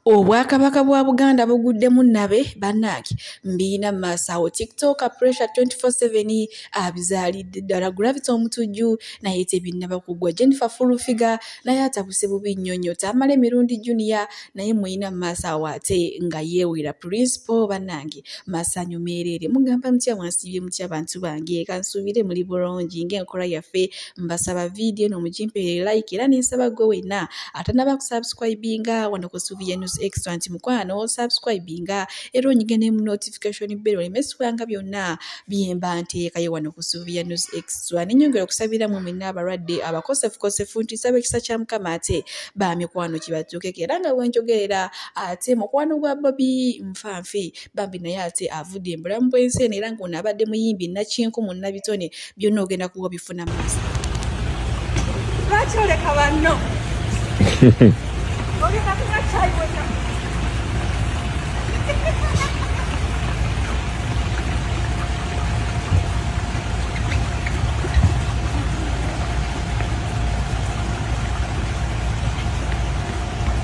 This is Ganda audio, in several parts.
Obwakabaka bwa Buganda buguddemu nnabe bannange mbiina maaso awo. TikTok pressure 24/7 abizaalidde ddala. Gravity Omutujju naye tebinnaba kuggwa. Jennifer Full Figure naye atabuse bubi nnyo nnyo. Tamale Mirundi Junior naye muyina maaso awo ate nga yeewera. Principal bannange masanyu meereere. Mugamba mutya, mwansiibye mutya bantu bange? Kansuubire muli bulungi ng'enkola yaffe. Mbasaba vidiyo eno mugimpeere like, era nensaba gwe wenna atannaba kusubscribinga wano ku Suvia News Extra nti mukwano subscribinga era onyige ne notification bell oleme sibwanga byonna byemba nteekayo wano ku Suvia News Extra. Nenyongera okusabira mu mwenna abalwadde abakosefukosefu nti nsaba ekisa kya Mukama ate bamikwano kibatuukeko. Era nga bwenjogerera ate mukwano gwa Bobi Nfanfe bambi naye ate avudde embulamu bw'ensi eno, era ng'ono abadde muyimbi nnakinku munnabitone, byonna ogenda kuba obifuna maaso. Lwaki oleka banno? Ogenda kunywa caayi wonna.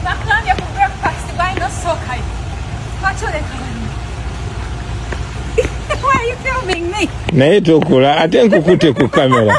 Bakugambye ku breakfast balina osookayo. Lwaki oleka banno? Why are you filming me? Naye tokola ate nkukute ku kamera.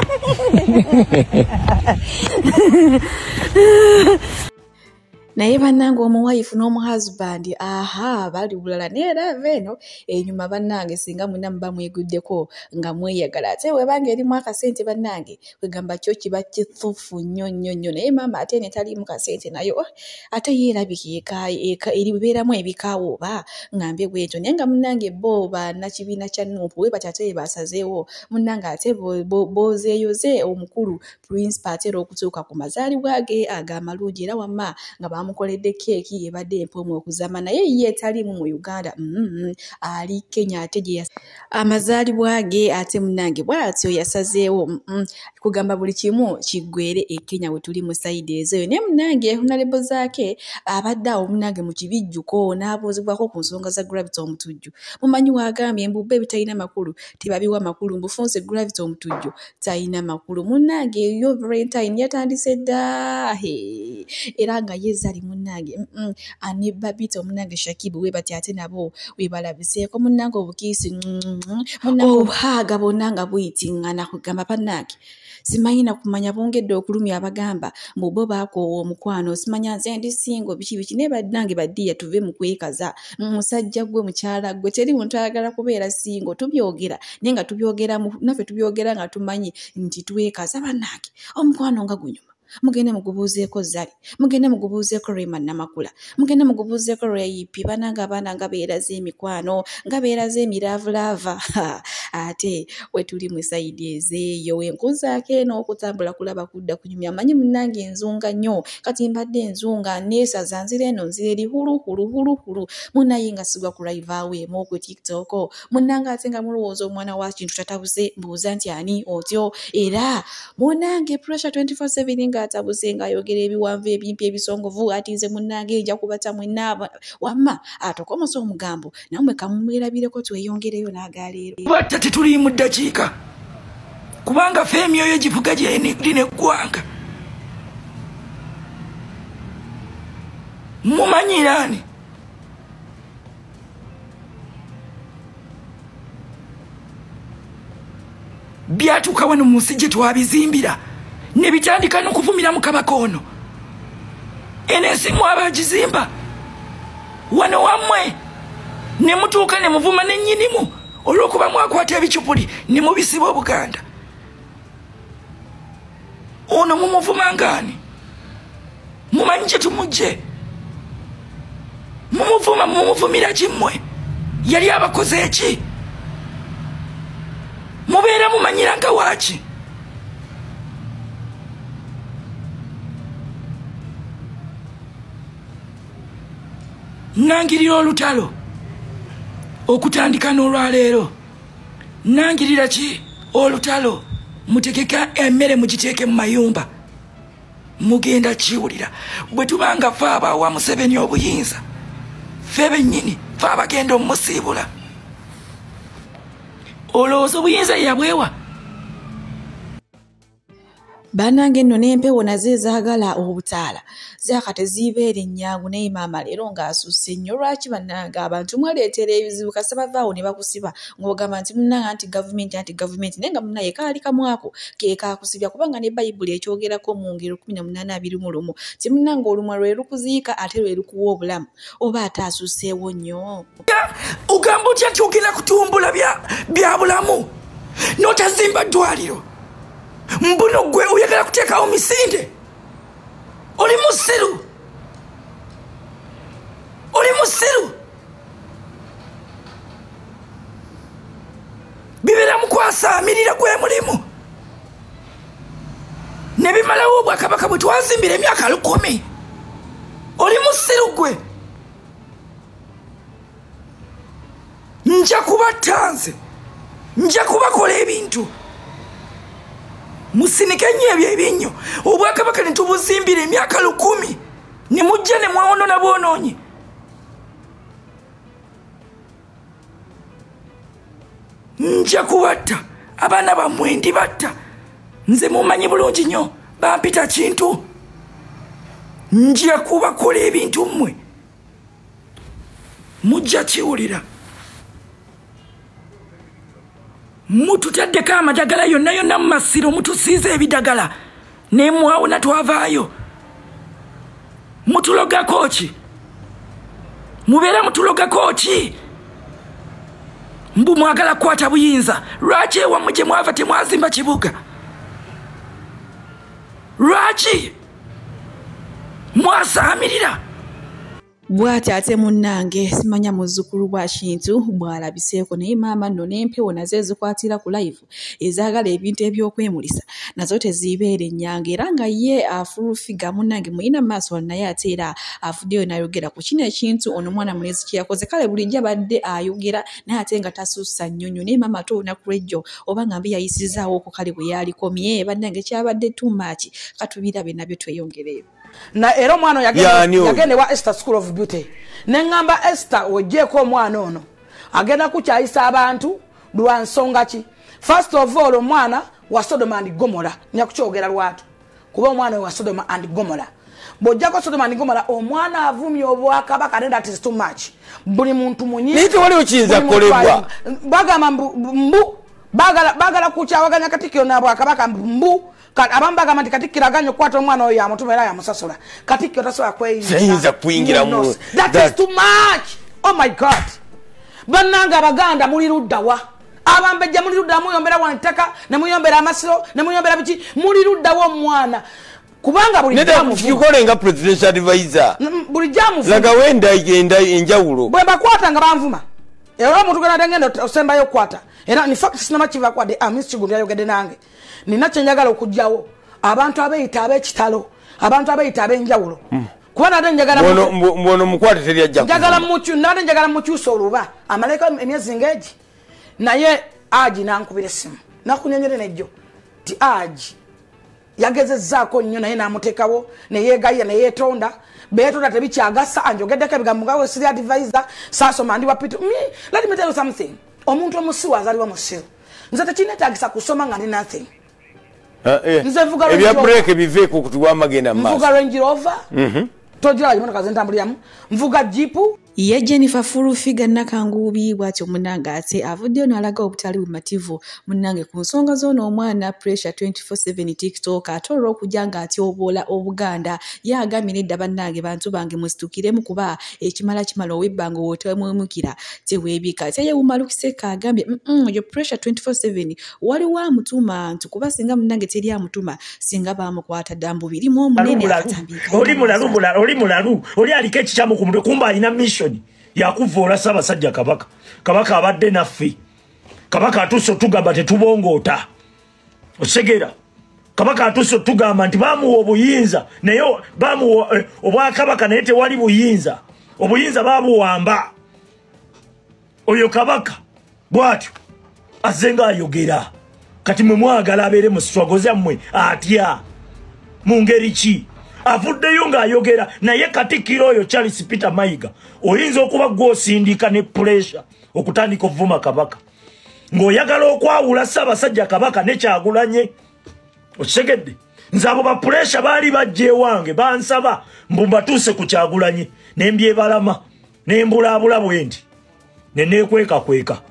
Naye bannange omuwayifu n'omuhusband aha bali bulala, naye era eno enyuma bannange singa mwenna muba mweguddeko nga mweyagala, ate webanga erimu akasente bannange kwegamba kyo kiba kituufu nnyo nnyo nnyo. Naye maama ate eno etaliimu kasente nayo ate yeerabika eribeeramu ebikaawo oba ngambye bwetyo. Naye nga munnange bo bannakibiina kya Nuupu we bati ate basazeewo munnange ate boozeeyoze omukulu Principal ate era okutuuka ku mazaalibwa ge ag'amalungi, era wamma nga bamukoledde keeki ebadde empoomu okuzama, naye ye taliimu mu Uganda, ali Kenya ate gye amazaalibwa ge ate munnange bw'atyo yasazeewo kugamba buli kimu kiggwere e Kenya we tuli mu sayidi ezeeyo. Naye munnange Honorable Zaake abadde awo munnange mu kibijjuko n'abuuzibwako ku nsonga za Gravity Omutujju. Mumanyi w'agambye mbu bo ebitalina makulu tebabiwa makulu, mbufunze Gravity Omutujju talina makulu. Munnange yo Valentine yatandise dda, era nga ye Zari munnange ani Babita omunnange Shakibu we bati ate nabo webalabiseeko munnange obukiisi obuhaaga bwonna nga buyitiŋŋana kugamba bannange simanyi na kumanya bongedde okulumya abagamba mbu bo baakoowa omukwano, simanya nze ndi singo biki biki. Naye bannange baddiya tuve mu kwekaza, musajja gwe mukyala gwe teri muntu ayagala kubeera singo, tubyogera naye nga tubyogera naffe tubyogera nga tumanyi nti twekaza. Bannange omukwano nga gunyuma, mugende mugubuuzeeko Zari, mugende mugubuuzeeko Rema Namakula, mugende mugubuuzeeko Reyipi. Banange abaana nga beeraze emikwano, nga beeraze emiraavulaava. Ate we tuli mu sayidi ezeeyo enkuzaako eno okutambula kulaba kudda kunyumya. Manyi munnange enzunga nnyo, kati mbadde enzunga neesaza nzira eno nzira eri hulu hulu hulu hulu. Munnaye nga sigwa ku live awo emu ku TikTok munnange ate nga mulowooza omwana wa kintu tatabuse, mbuuza nti ani otyo. Era munnange pressure 24/7 nga atabuse ng'ayogera ebiwanvu ebimpi ebisongovu, ati nze munnange nja kubata mwenna wamma atokomosa omugambo nammwe kamumwerabireko tweyongereyo n'agaleero. Batta tetuli mu ddakiika kubanga ffe emyoyo givuga gyerina eggwanga. Mumanyiraani byatuuka wano mu nsi gye twabizimbira ne bitandika n'okuvumira mu kabaka ono. Eno ensi mwabagizimba wano wammwe ne mutuuka ne muvuma ne nnyinimu olw'okuba mwakwata ebicupuli ne mubisiba Obuganda. Ono mumuvuma ng'ani? Mumanyi kye tumugye? Mumuvuma mumuvumira ki mmwe? Yali abakoze ki? Mubeera mumanyira nga waaki? Nangirira olutalo okutandika n'olwaleero. Nangirira ki olutalo? Mutegeka emmere mugiteeke mu mayumba, mugenda kiwulira. Bwe tubanga ffe abawa Museveni obuyinza, ffe bennyini ffe abagenda omumusiibula. Olowooza obuyinza yabwewa? Bannange nno n'empewo nazo ezaagala obutaala zaaka teziibeera ennyangu, naye maama leero ng'asusse nnyo. Lwaki bannange abantu mwaleetera ebizibu kasita bavaawo ne bakusiba ng'ogamba nti munnange anti gavumenti naye nga munnaye kaali kamwako ke kaakusibya, kubanga ne Bayibuli ekyogerako mu ngero 18:21 ti munnange olumwa lwe lukuziika ate lwe lukuwa obulamu, oba ate asusseewo nnyo. Ogamba otya nti ogenda kutumbula bya bulamu n'otazimba ddwaliro? Mbuno gwe oyagala kuteekawo misinde? Oli musiru, oli musiru. Bibeera mu kwasaamirira gwe mulimu ne bimalawo obwakabaka bwe twazimbira emyaka 1000. Oli musiru gwe. Nja kubatta nze, nja kubakola ebintu. Musinike nnyo ebyo ebinnyo. Obwakabaka ne tubuzimbira emyaka 1000 ne mujja ne mwonoona bwonoonyi. Nja kubatta abaana bammwe, ndibatta nze. Mumanyi bulungi nnyo bampita kintu. Nja kubakola ebintu mmwe, mujja kiwulira. Mututaddeko amadagala yonna yonna mu masiro, mutusiize ebidagala ne mwawona twavaayo. Mutulogako ki? Mubeera mutulogako ki? Mbu mwagala kukwata buyinza. Lwaki ewammwe gye mwava temwazimba kibuga? Lwaki mwasaamirira? Bw'ati ate munnange simanya muzzukulu bwa Kintu bw'alabiseeko, naye maama nno n'empewo nazo ezikwatira ku live ezaagala ebintu ebyokwemulisa nazo teziibeera ennyangu, era nga ye afulufiga munnange muyina maaso naye ate era avuddeyo n'ayogera ku kino ekintu ono omwana mulenzi kye yakoze. Kale bulijjo abadde ayogera naye ate nga tasussa nnyo nnyo, naye maama ate olunaku lw'ejjo oba nga mbi yayisizaawo okwo kale bwe yalikomye. Bannange kyabadde too much, katubirabe nabyo tweyongereyo. Na era omwana yagenda wa Esther School of Beauty neŋŋamba Esther ogyeko omwana ono agenda kukyayisa abantu lwa nsonga ki? First of all, omwana wa Sodom and Gomorrah, nja kukyogera lwatu kuba omwana wa Sodom and Gomorrah. Bw'ojjako Sodom and Gomorrah, omwana avumye obwakabaka, and that is too much. Buli muntu munyi naye tewaliwo kiyinza kukolebwa. Bagamba mbu bagala kukyawaganya Katikkiro n'obwakabaka, mbu abamu bagamba nti Katikkiro aganye okukwata omwana oyo yamutuma era yamusasula. Katikkiro tasobola kweyinza kuyingira mu that is too much. Oh my God, bannange Abaganda muli luddawa? Abambejja muli luddawa? Muyombera wano ettaka ne muyombera amasiro ne muyombera biki, muli luddawa omwana? Kubanga bulijjo nga presidential advisor bulijjo amuvuma laga wenda enjawulo bwe bakwata nga banvuma, era omuntu gwe ngenda osembayo okukwata, era in fact sinama kiva kwadde Amis Kiggundu yayogedde nange. Nina kye njagala okuggyawo abantu abeeyita ab'ekitalo, abantu abeeyita ab'enjawulo, kuba nate njagala mbono mukwate teri ajja nate njagala mukyusa oluba amaleko emyezi ng'egi. Naye Aji nankubira essimu nakunyonyere nejjo ti Aji yagezezzaako nnyo naye n'amuteekawo neyeegayira neyeetonda beetonda tebikyagasa. Anjogeddeko ebigambo nga siri advisor saasoma ndi wa Peter. Let me tell you something, omuntu omusiru azaalibwa musiru. Nze tekinneetaagisa kusoma nga ndi nothing. Nze nvuga ebya break biveeko kutuwa amagenda mu maaso. Nvuga Range Rover, tojiraba emotoka ze ntambuliramu, nvuga jipu. Ye Jennifer Fulufiga Nakanguubi bw'atyo munnange ate avuddeyo n'alaga obutali bumativu munnange ku nsonga z'ono omwana Pressure 24/7 TikTok, ate olw'okujja ng'atyoboola Obuganda. Ye agambye nedda bannange bantu bange musitukiremu kuba ekimala kimala ow'ebbanga w'otemwemukira teweebika. Ate ye Umaru Kiseka agambye yo Pressure 24/7 waliwo amutuma nti kuba singa munnange teri amutuma singa baamukwata dda mbu birimu omunene akatambika. Oli mulalu, oli mulalu, oli aliko ekikyamu ku mutwe, kumbe alina mission yakuvoola Ssaabasajja Kabaka. Kabaka abadde naffe, Kabaka atuuse otugamba tetubongoota, osegera. Kabaka atuuse otugamba nti bamuwa obuyinza, naye bamuwa obwakabaka naye tewali buyinza, obuyinza babuwamba. Oyo Kabaka bw'atyo azze ng'ayogera. Kati mwe mwagala abeere mu struggle zammwe atya? Mu ngeri ki? Avuddeyo ng'ayogera. Naye Katikkiro oyo Charles Peter Mayiga oyinza okuba gw'osindika ne pressure okutandika ovuma Kabaka ng'oyagala okwawula Ssaabasajja Kabaka ne Kyagulanye. Okitegedde? Nze abo bapuresha baali bajja ewange bansaba mbu mbatuuse ku Kyagulanyi, ne mbyebalama ne mbulaabula bwe nti ne neekwekakweka.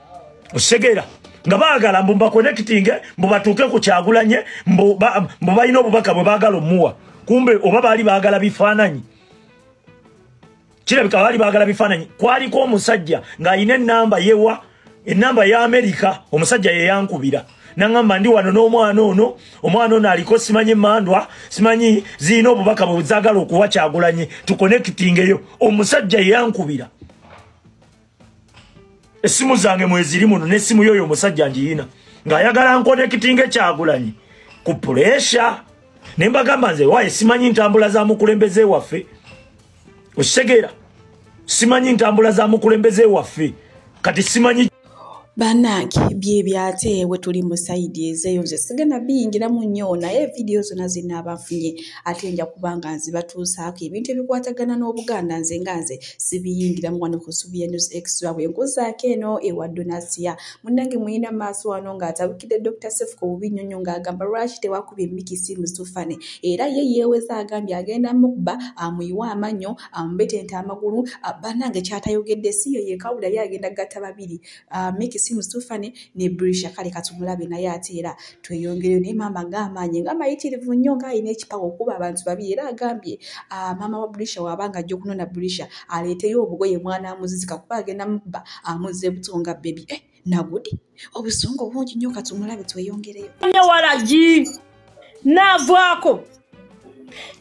Osegeera nga baagala mbu mbakonekitinge mbu batuuke ku Kyagulanyi, mbu balina obubaka bwe baagala omuwa. Kumbe oba baali baagala bifaananyi, kirabika baali baagala bifaananyi. Kwaliko omusajja ng'alina ennamba yewa, ennamba ya Amerika, omusajja ye yankubira nangamba ndi wano n'omwana ono, omwana ono aliko simanyi emandwa, simanyi zirina obubaka bwe zaagala okuwa Kyagulanyi, tukonekitingeyo. Omusajja ye yankubira, essimu zange mweziri muno n'essimu y'oyo omusajja ngiyina, ng'ayagala nkonekitinge Kyagulanyi ku puresha. Ne mbagamba nze waaye simanyi ntambula za mukulembeze waffe. Okitegeera, simanyi ntambula za mukulembeze waffe, kati simanyi. Bannange byebyate we tuli mu sayidi ezeeyo, nze sigenda biyingiramu nnyo, naye vidiyo zonna zinaaba nfunye ate nja kuba nga nzibatuusaako ebintu ebikwatagana n'Obuganda. Nze nga nze sibiyingiramu wano ku Subia News Extra. Bwe nkuzaako eno ewa Donasiya, munnange muyina maaso wano ng'atabukidde Dr. Sefuko bubi nnyo nnyo, ng'agamba lwaki tewakubye Mikisi Musufane, era ye yeeweza agambye agenda mukuba amuyiwe amannyo amubetente amagulu. Bannange kyatayogedde si yo yekawula, ye agenda gatta babiri, Mikisi Musufane ne Brisha. Kale katumulabe naye ate era tweyongereyo. Naye maama ng'amaanyi nga mayitirivu nnyo, ng'alina ekipawa okuba abantu babiri, era agambye maama wa Brisha wabanga ajja okunona Brisha aleeteyo obugoye mwana amuzizika, kuba agenda mukuba amuzze buto nga bebi. Nagudi obusungu bungi nnyo, katumulabe tweyongereyo. Walagi naavaako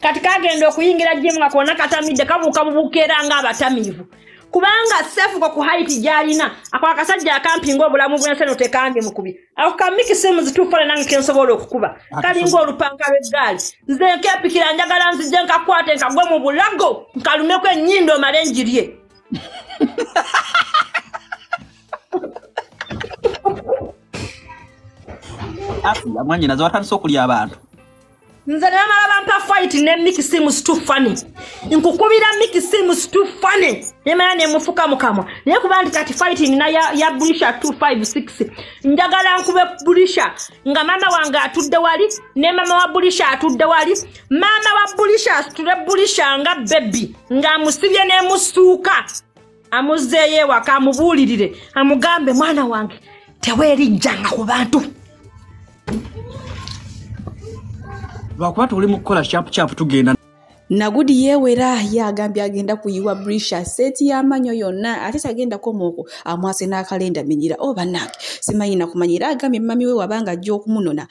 kati kagenda okuyingira jimu nga konna katamidde, kabuuka bubukeera ng'abatamiivu, kubanga Sefuko ku haiti gy'alina ako akasajja akampi ng'obulamu bw'ensi eno tekandi mukubi. Ako ka Mikisi Musufane nange kensobola okukuba, kalinga olupanka lw'eggaali. Nze nkepikira, njagala nzije nkakwate nkagwe mu bulago nkalumeko ennyindo male njirye. Mwannyinaze watandise okulya abantu. Nze ne bamala bampa fight ne Mikisi Musufane, nkukubira Mikisi Musufane nemala nemufuka mukamwa. Naye kuba nti kati fight nina ya Brisha 256, njagala nkube Brisha nga maama wange atudde wali ne maama wa Brisha atudde wali. Maama wa Brisha asitule Brisha nga bebi ng'amusibye n'emusuuka, amuzzeeyo ewaka amubuulirire amugambe mwana wange teweerijjanga ku bantu. Lwakuba tuli mu kukola chapu chapu tugenda. Nagudi yeewera ye agambye agenda kuyiwa Brisha seeti y'amannyo yonna, ate tagenda komooko amwase n'akalenda menyera. O bannange simanyi nakumanyira, agambye mami we wabanga ajja okumunona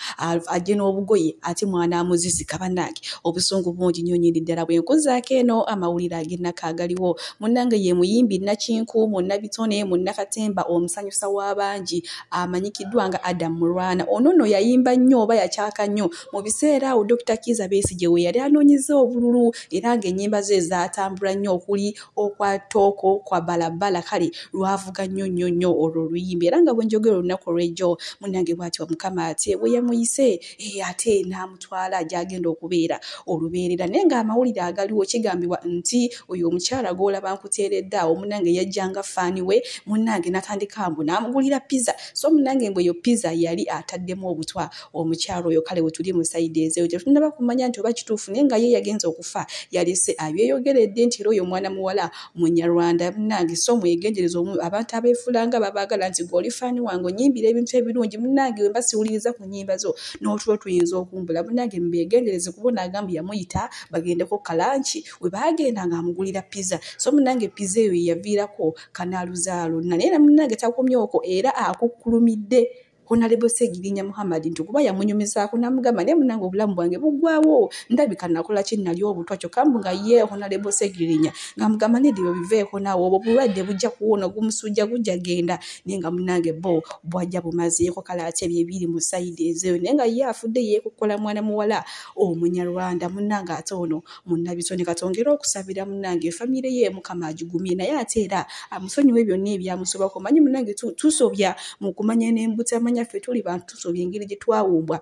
ajje n'obugoye ate mwana amuzizika. Bannange obusungu bungi nnyo nnyini ddala. Bwe nkuzaako eno amawulire ag'ennaka agaliwo, munnange ye muyimbi Nnakinku munnabitone munnakatemba omusanyusa w'abangi amanyikiddwa nga Adam Mulwana. Ono nno yayimba nnyo oba yakyaka nnyo mu biseera awo Dr. Kizza Besigye we yali anoonyeza obululu, era ng'ennyimba ze zaatambula nnyo okuli okwa tooko kwa balabala, kale lwavuga nnyo nnyo nnyo olwo oluyimba. Era nga bwe njogera olunaku olw'ejjo munnange bw'atyo Mukama ate bwe yamuyise ate n'amutwala gy'agenda okubeera olubeerera. Naye ng'amawulire agaliwo kigambibwa nti oyo omukyala gw'olaba nkuteeredde awo munnange yajjanga faani we, munnange n'atandika mbu n'amugulira pizza. So munnange mbu eyo pizza yali ataddemu obutwa omukyala oyo. Kale we tuli mu sayidi ezeeyo tetunnaba kumanya nti oba kituufu, naye nga ye yagenze okufa yalese abyeyogeredde nti era oyo mwana muwala Munyarwanda. Munnange so mwegendereza abantu abeefuula nga babaagala nti gwe oli faani wange onnyimbira ebintu ebirungi, munnange we mba siwuliriza ku nnyimba zo n'otulo tuyinza okumbula. Munnange mubyegendereze kuba ono agambye yamuyita bagendeko kalanki, we baagenda ng'amugulira pizza. So munnange pizza eyo ye yaviirako kanaaluzaalo. Naye era munnange takomye okwo, era akukkulumidde Honorable Ssegirinya Muhammad nti kuba yamunyumizaako n'amugamba naye munnange obulamu bwange buggwawo, ndabika nakola ki nali obutwa. Kyokka mbu nga ye Honorable Ssegirinya ng'amugamba nedda ebyo biveeko naawe, obwo bulwadde bujja kuwona, gumusujja gujja genda. Naye nga munnange bo bwajja bumazeeko. Kale ate ebyo ebiri mu sayidi ezeeyo, naye nga ye afudde yeekukkola mwana muwala Omunyarwanda. Munnange ate ono munnabitone, katongere okusabira munnange famire ye Mukama agigumye, naye ate era amusonyiwe byonna ebyamusobako. Manyi munnange tusobya mu kumanya n'embutamanya ffe tuli bantu, tusobya engeri gye twawumbwa.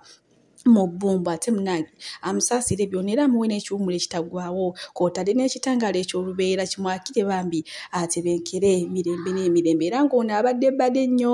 mu bbumba. Ate munange amusaasire byonna era amuwe n'ekiwummulo ekitaggwaawo, kw'otadde n'ekitangaala eky'olubeera kimwakire bambi atebenkere mirembe n'emirembe. Era ng'ono abadde badde nnyo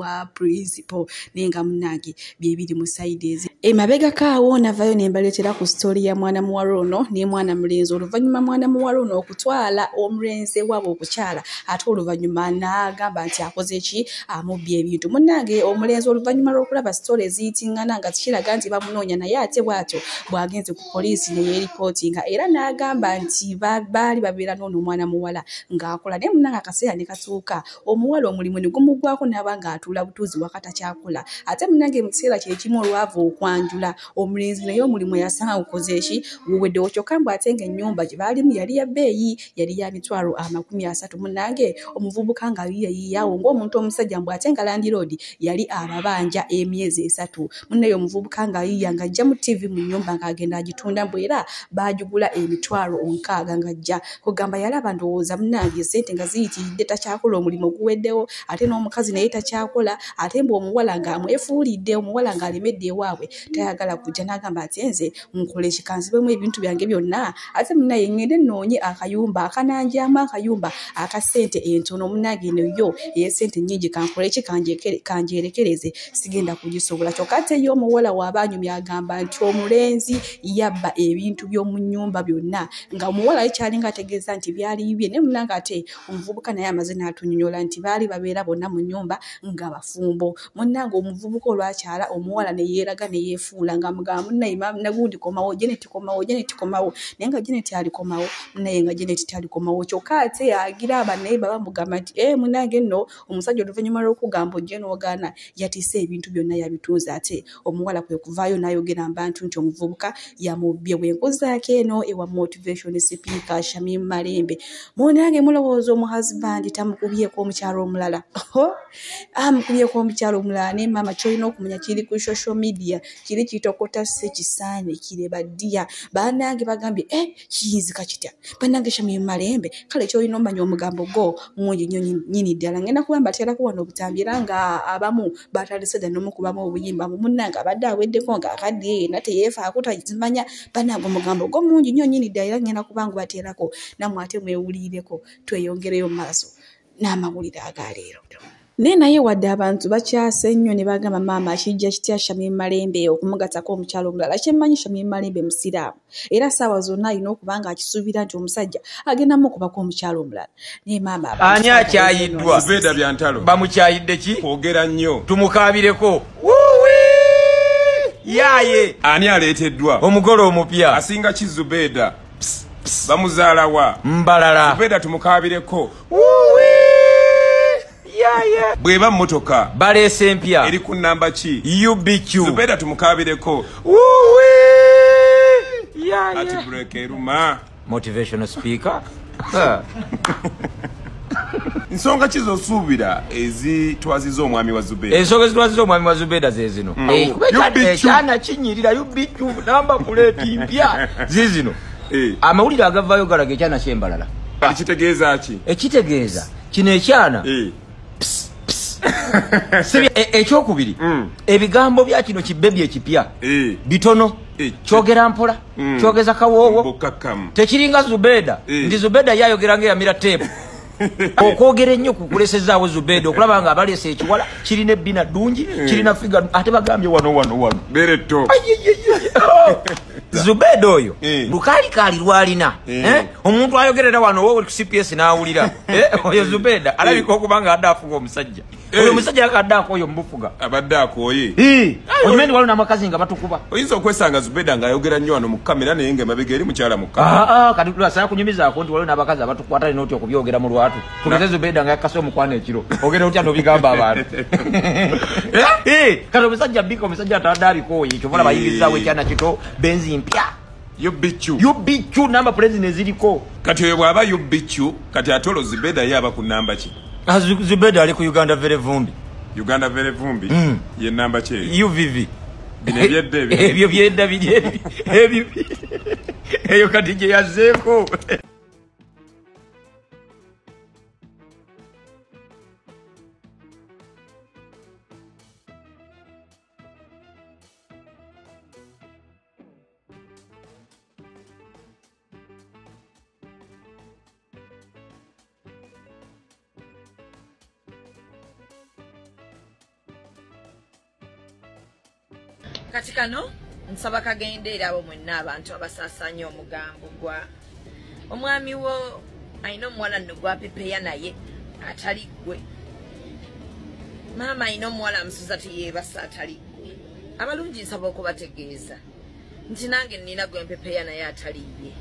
wa principal, naye nga munange bye biri mu sayidi ezi. Emabegako awo navayo ne mbaleetera ku sitori ya mwana muwala ono ne mwana mulenzi. Oluvannyuma mwana muwala ono okutwala omulenzi waabwe okukyala, ate oluvannyuma n'agamba nti akoze ki, amubbye ebintu. Munnange omulenzi oluvannyuma lw'okulaba sitori eziyitiŋŋana nga kiraga nti bamunoonya, naye ate bw'atyo bw'agenze ku poliisi ne yeeripootinga era n'agamba nti baali babeera n'ono omwana muwala ng'akola. Naye munnange akaseera ne katuuka omuwala omulimu ne gumugwako n'aba ng'atuula butuuzi waka takyakola. Ate munnange mu kiseera kye kimu olwava okwanjula omulenzi naye omulimu yasanga gukoze ki, guweddewo. Kyokka mbu ate ng'ennyumba gye baalimu yali ya bbeeyi, yali ya mitwalo 30. Munnange omuvubuka nga yiyayiyawo ng'omuntu omusajja, mbu ate nga landiroodi yali ababanja emyezi 3. Munnaye omuvubuka nga yiya ng'ajja mu TV mu nnyumba ng'agenda agitunda, mbu era baagigula emitwalo 60 ng'ajja kugamba yalaba ndowooza munnange ssente nga ziyitiridde, takyakola omulimu guweddewo, ate n'omukazi naye takyakola, ate mbu omuwala ng'amwefuulidde, omuwala ng'alemedde ewaabwe tayagala kujja, n'agamba ati nze nkole kikanzibwemu ebintu byange byonna, ate munnaye ŋŋende nnoonye akayumba akananjyamu akayumba aka ssente entono, munnange eno yo ey'essente nnyingi kankole ki, kanjerekereze, sigenda kugisobola. Kyokka ate ye omuwala w'aba anyumya agamba nti omulenzi yabba ebintu by'omu nnyumba byonna, nga omuwala ye kyalinga ategeeza nti byali bibye. Naye munnange ate omuvubuka naye amaze n'atunnyonnyola nti baali babeera bonna mu nnyumba nga bafumbo. Munnange omuvubuka olwakyala omuwala ne yeeraga ne yeefuula ng'amugamba munnaye nagundi komawo, Janet komawo, Janet komawo, naye nga Janet alikomawo, munnaye nga Janet talikomawo. Kyokka ate agira abannaye bamugamba nti munnange nno omusajja oluvannyuma lw'okugamba ojje n'ogaana yatisse ebintu byonna yabitunze. Ate omuwala kwe kuvaayo n'ayogera abantu nti omuvubuka yamubbye. Bwe nkuzaako eno ewa motivation speaker Shamim Malembe, munnange mulowooza omuhusband tamukubyeko omukyalo omulala? Amukubyeko omukyalo omulala. Naye maama ky'olina okumanya kiri ku social media, kiri kitokota si kisaane kire baddiya. Bannange bagambye kiyinzika kitya bannange Shamim Malembe? Kale ky'olina omanya omugambo go mungi nnyo nnyini ddala. Ngenda kuba mbateerako wano obutambi era nga abamu batandise dda n'omukubamu obuyimba. Munnange abadde aweddeko ng'akaddiye yenna teyeefaako tazimanya. Bannange omugambo go mungi nnyo nnyini ddala era ngenda kuba ngubateerako nammwe ate mwewulirireko, tweyongereyo mu maaso n'amawulire agaleero. Naye naye wadde abantu bakyase nnyo ne bagamba maama kijja kitya Shamim Malembe okumugattako omukyalo omulala. Kyemmanyi Shamim Malembe musiraamu era ssaawa zonna alina okuba nga akisuubira nti omusajja agenda mukubako omukyalo omulala. Naye maama ani akyayiddwa? Zubeeda Byantalo bamukyayidde ki? Kwogera nnyo, tumukaabireko. Yaaye ani aleeteddwa? Omugole omupya asinga ki? Zubeeda bamuzaala wa? Mbalala. Zubeeda tumukaabireko. Bw'eba mmotoka baleese empya eri ku nnamba ki? UBQ. Zubeeda tumukaabireko. Ati break eruma. Motivational speaker. Nsonga ki z'osuubira ezitwaziza omwami wa Zubeeda? Ensonga ezitwaziza omwami wa Zubeeda ze zino. Ekyana kinyirira UBQ namba puleeti mpya zizino. Amawulire agavaayo galaga ekyana ky'embalala. Kitegeeza ki? Ekitegeeza kino ekyana ekyokubiri, ebigambo bya kino kibebi ekipya bitono, kyogera mpola, kyogeza kawoowo, tekiringa Zubeeda nti Zubeeda yayogera ng'eyamira teepu. Okwogera ennyo kukulesezaawo Zubeeda okulaba nga abaleese ekiwala kirina ebbina ddungi, kirina figa, ate bagambye wano wano wano beretto. Zubeeda oyo lukaalikaali lwalina omuntu ayogerera wano wowe ku CPS n'awulira. Oyo Zubeeda alabika okuba nga adde afuga omusajja. Oyo omusajja akadde akooye omubufuga, abadde akooye. Okimanyi waliwo n'amakazi nga batukuba. Oyinza okwesanga Zubeeda ng'ayogera nnyo wano mu kamera naye ng'emabega eri mukyala mu kamera. Kati tulasaba kunyumizaako nti waliwo n'abakazi abatukwata alina otya okubyogera mu lwatu. Tugeze Zubeeda nga yakkase omukwano ekiro, ogenda otya n'obigamba abantu. Kati omusajja bika, omusajja atadde abikooye, kyova olaba ayingizaawo ekyana kito, benzi mpya UBQ namba pulezidenti eziriko. Kati oyo bw'aba UBQ, kati ate olwo Zubeeda ye aba ku namba ki? Zubeeda ali ku Uganda Vere Vumbi. Uganda Vere Vumbi ye namba ki? UVV. Bino ebyedda ebyo. Ebyo byedda biri ebyo. Eyo kati gye yazzeeko. Kati kano nsaba kagende era abo mwenna abantu abasaasaanya omugambo gwa omwami wo alina omuwala nno gwapepeya naye atali ggwe. Maama alina omuwala amusuza teyeebasa atali ggwe. Abalungi nsaba okubategeeza nti nange nnina gwe mpepeya naye atali ye.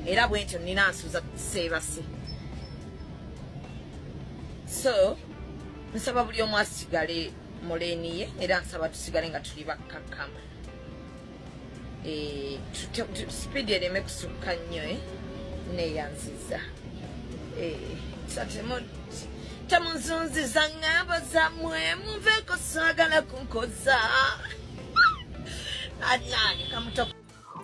Era bwe ntyo nnina nsuza seebase. So nsaba buli omu asigale mu leeni ye era nsaba tusigale nga tuli bakkakkama. Speed ereme kusukka nnyo neeyanziza. Temunzunziza ŋŋambo zammwe munveeko saagala kunkoza. Annange kamuto.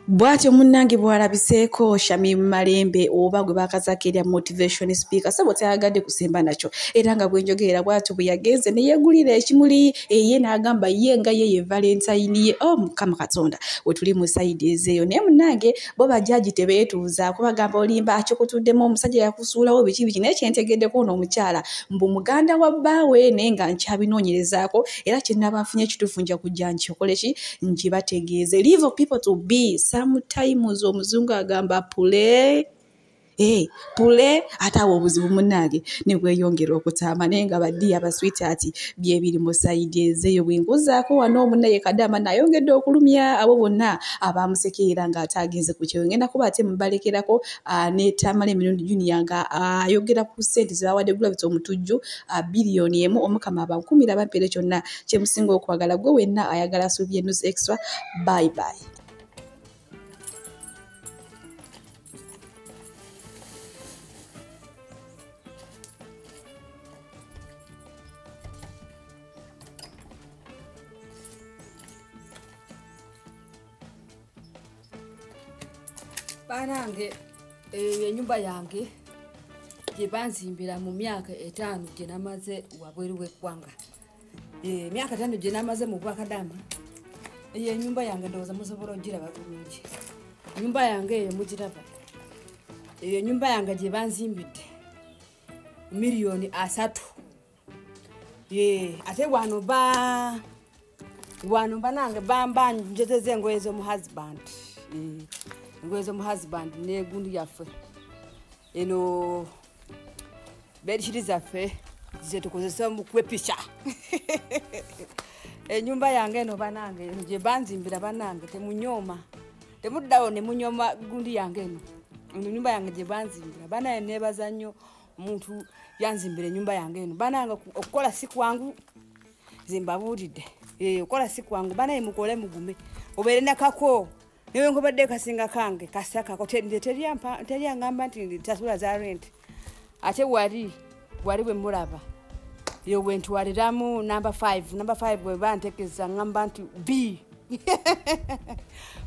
Bw'atyo munnange bw'alabiseeko Shamim Malembe oba gwe baakazaako erya motivation speaker sebo teyagadde kusemba nakyo era nga bwe njogerera bw'atyo bwe yagenze ne yeegulira ekimuli ye n'agamba ye nga ye ye Valentine ye. Oh Mukama Katonda, we tuli mu sayidi ezeeyo. Naye munnange bo bajjaji tebeetuuza kubagamba olimba akikutuddemu omusajja yakusuulawo biki biki, naye kyentegeddeko ono omukyala mbu muganda wa bbaawe naye nga nkyabinoonyerezaako era kye nnaaba nfunye ekituufu nja kujja nkikole ki nkibategeeze. Leave people to be. Sometimes omuzungu agamba pule pule ate awo obuzibu munnange ne bweyongera okutaama naye nga baddi abasweetheart byebiri mu sayidi ezeeyo. Bwenguzaako wano omunnaye Kadama nayongedde okulumya abo bonna abamusekerera ng'ate agenze ku kyeyo. Ngenda kuba ate mubalekerako ne Tamale Mirundi Junior nga ayogera ku ssente ze bawadde Gravity Omutujju biliyoni 1. Omukama abankumira bampeere kyonna kye musinga okwagala. Gwe wenna ayagala Sylvia News Extra. Bye bye. Banange enyumba yange gye banzimbira mu myaka 5 gye namaze wabweru w'eggwanga. Emyaka 5 gye namaze mu Bwakadama, eyo ennyumba yange ndowooza musobola ogiraba bulungi. Ennyumba yange eyo mugiraba. Eyo ennyumba yange gye banzimbidde miliyoni 3. Ate wano wano banange bamba njezeza engoye z'omuhusband. Engoye z'omuhusband n'egundi yaffe eno bedsheet zaffe ze tukozesa mu kwepisha. Enyumba yange eno banange gye banzimbira banange temunyooma, temuddawo ne munyooma gundi yange eno. Eno nyumba yange gye banzimbira banaye neebaza nnyo omuntu yanzimbira ennyumba yange eno. Banange okukola si kwangu, nze mbabuulidde. Okukola si kwangu banaye, mukole mugume obeere nakako. Niwe nkobadde kasinga kange kasakako teryangamba nti tasula za rent. Ate wali bwe mulaba yo bwe ntwaliramu number 5 number 5 bwe bantekeza ngamba nti B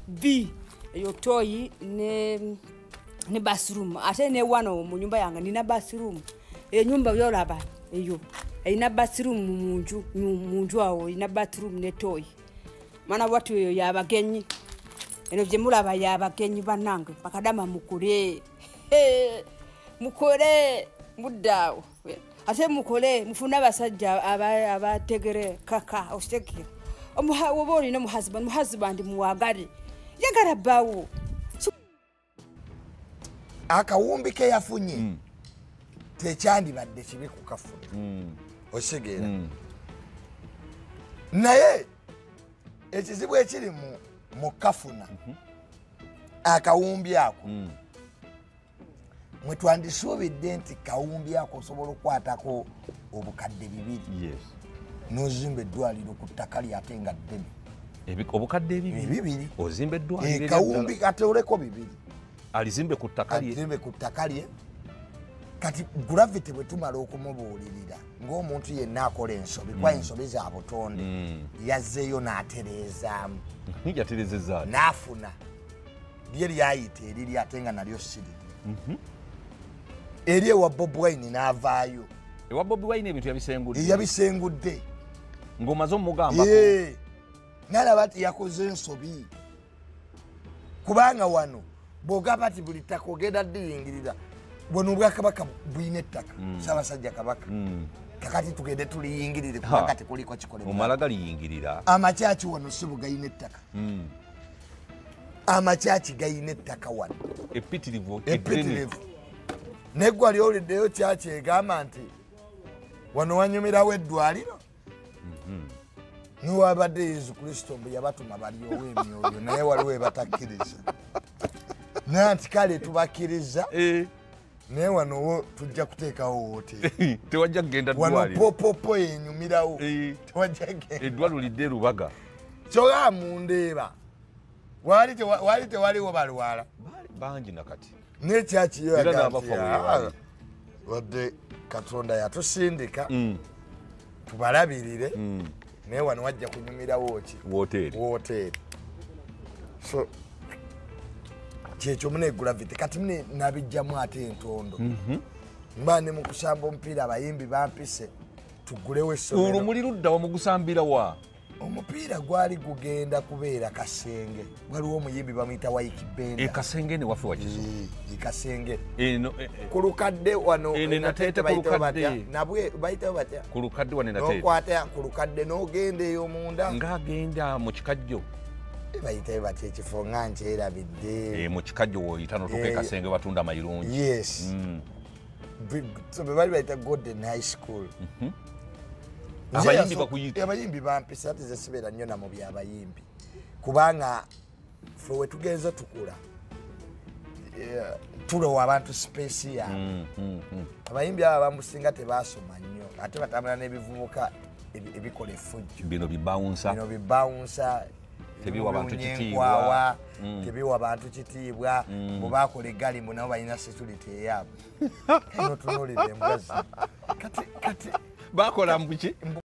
B eyo toyi ne bathroom. Ate ne wano mu nyumba yange nina bathroom. Enyumba yolaba eyo erina bathroom mu nju awo erina bathroom ne toyi. Mana watu eyo yabagenyi. Eno gye mulaba yabagenyi bannange bakadama mukole. Mukole muddaawo. Ate mukole mufune abasajja abategere kaka okitegere. Oba olina omuhusband muwagale. Yagala bbaawo. Akawumbi ke yafunye tekyandibadde kibi kukafuna. Okitegeera. Naye ekizibu ekiri mu kafuna akawumbi ako mwe twandisuubidde nti kawumbi ako osobola okukwatako obukadde 2 n'ozimba eddwaliro ku ttaka lye ate nga ddene. Obukadde 2 ozimba eddwaliro kawumbi katoleko 2 alizimbe ku ttaka lye. Alizimbe ku ttaka lye. Kati Gravity bwe tumala okumubuulirira ng'omuntu yenna akola ensobi kwa ensobi za butonde yazzeeyo n'atereezaamu. Yatereezezza n'afuna lye lyayita eriri ate nga nalyo siriri. Eri ewa Bobi Wine n'avaayo. Ewa Bobi Wine ebintu yabisengudde. Yabisengudde. Ng'omaze omugambako. Nalaba nti yakoze ensobi. Kubanga wano bw'ogamba nti buli ttaka ogenda ddiyingirira, buno obwakabaka bulina ettaka, Ssaabasajja Kabaka. Kakati tugende tuliyingirire kubanga tekuliko kikolebwa. Omala galiyingirira. Amakyaki wano sibu gayina ettaka. Amakyaki gayina ettaka wano. Epitirivu. Epitirivu. Neggwa ly'oliddeyo kyaki egamba nti wano wanyumirawo eddwaliro. Niwabadde Yesu Kristo mbu yabatuma balyowe emyoyo naye waliwo ebatakkiriza. Naye nti kale tubakkiriza. Naye wano wo tujja kuteekawo wooteeri. Tewajja kugenda ddwaliro. Wano popopo enyumirawo. Tewajja kugenda. Eddwaliro lidde Rubaga. Kyokka mundeeba. Wali tewaliwo balwala. Bangi nakati. N'ekyaki yo yagamba wadde Katonda yatusindika tubalabirire. Naye wano wajja kunyumirawo ki? Wooteeri. Wooteeri. So kyekyo mune gravity kati mune nabijjamu ate entondo. Mba ne mu kusamba omupiira abayimbi bampise tugulewo essomero. Olwo muli ludda wa mugusambira wa? Omupiira gwali gugenda kubeera Kasenge. Waliwo omuyimbi bamuyita Waiki Benda. Kasenge ne waffe wakiso. Kasenge. Ku lukadde wano Nateete ku lukadde. Nabwe bayitayo batya? Ku lukadde wano Nateete. N'okwata ku lukadde n'ogenda eyo munda. Ng'agenda mu kikajjo. Bayitayo batya ekifo nga nkyerabidde. Mu kikajjo w'oyita n'otuuka e Kasenge batunda amayirungi. Yes. Bali bayita Golden High School. Abayimbi bakuyita. Abayimbi bampisa ate ze sibeera nnyo na mu by'abayimbi. Kubanga ffe we tugenze tukula tulowa abantu space yaabwe. Abayimbi abo abamusinga tebaasoma nnyo ate batambula n'ebivubuka ebikola effujjo. Bino bibawunsa. Bino bibawunsa. Tebiwa bantu kitiibwa. Tebiwa bantu kitiibwa. Bwe bakola eggaali mbu nabo balina security eyaabwe. Kano tunuulira embwa zino. Kati bakola mbu ki?